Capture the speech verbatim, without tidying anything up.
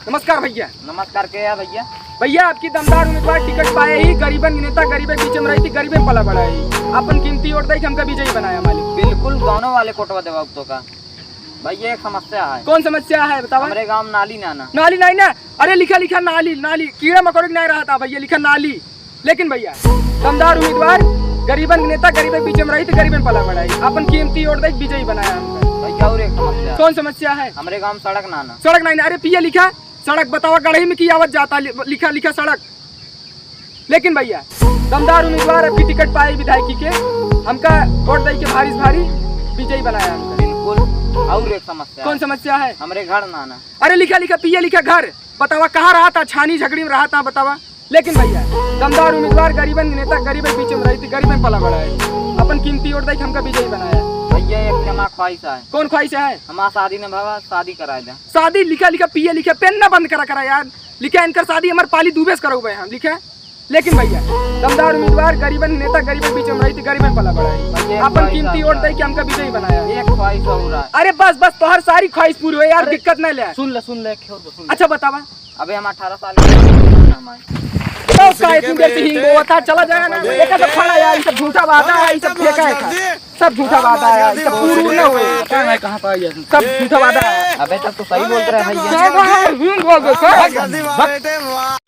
नमस्कार भैया। नमस्कार, के है भैया? भैया, आपकी दमदार उम्मीदवार टिकट पाए ही, गरीबन के नेता, गरीबे के बीच में रही थी, गरीबे में पला बड़ा ही। अपन कीमती वोट दे के हमका विजयी बनाया मालिक। बिल्कुल, दोनों वाले कोटवा देवा तो का। भैया, एक समस्या है। कौन समस्या है, बतावा? हमरे गाँव में नाली ना ना। नाली नहीं ना? अरे लिखा लिखा नाली, नाली, कीड़ा मकोड़ा के नहीं रहा था भैया, लिखा नाली। लेकिन भैया, दमदार उम्मीदवार, गरीबन के नेता, गरीबे के बीच में रही थी, गरीबे में पला बड़ा ही। अपन कीमती वोट दे के विजयी बनाया हमका। भैया, और एक समस्या। कौन समस्या है? हमरे गाँव में सड़क ना ना। सड़क नहीं ना? अरे पिया लिखा सड़क, बतावा गढ़ई में की आवत जाता, लि-, लिखा लिखा सड़क। लेकिन भैया, दमदार उम्मीदवार आपकी टिकट पाए विधायकी के, हमका वोट दे के भारी से भारी विजयी बनाया हमका। बिल्कुल। और एक समस्या। कौन समस्या है? हमरे घर ना ना। अरे लिखा लिखा पिया लिखा घर, बतावा कहाँ रहा था, छानी झगड़ी में रहा था, बतावा। लेकिन भैया, दमदार उम्मीदवार, गरीबन के नेता, गरीबे के बीच में रही थी, गरीबे में पला बड़ा है। अपन कीमती वोट दे के हमका विजयी बनाया। भैया, एक हमार ख्वाहिश है। कौन ख्वाहिश है? हमार शादी न भवा, शादी कराए दे। शादी लिखा लिखा पिया लिखा, पेन ना बंद करा करा यार। लिखा इनकर शादी हमार पाली दुबे से करउबे हम, लिखा। लेकिन भैया, दमदार उम्मीदवार, गरीबन के नेता, गरीबे के बीच में रही थी, गरीबे में पला बड़ा है। भैया, एक अपन ख्वाहिश कीमती है वोट यार। दे के हमका विजयी बनाया। एक ख्वाहिश और है। अरे बस बस, तोहर सारी ख्वाहिश पूरी हो यार, अरे, दिक्कत नहीं ले। सुन ले, सुन ले, एक और सुन ले। अच्छा बतावा। अबे हम अठारह साल के हमारे। तो का इतनी देर से हिंगो था, चला जाएगा ना। देखा सब खड़ा यार, ये सब झूठा वादा है, ये सब फेंका है। सब झूठा वादा है यार, ये सब पूर्ण ना हुए। कहाँ है, कहाँ पाया? सब झूठा वादा है। अबे तब तो सही बोल रहा है भैया। सब है, हिंगो, सब।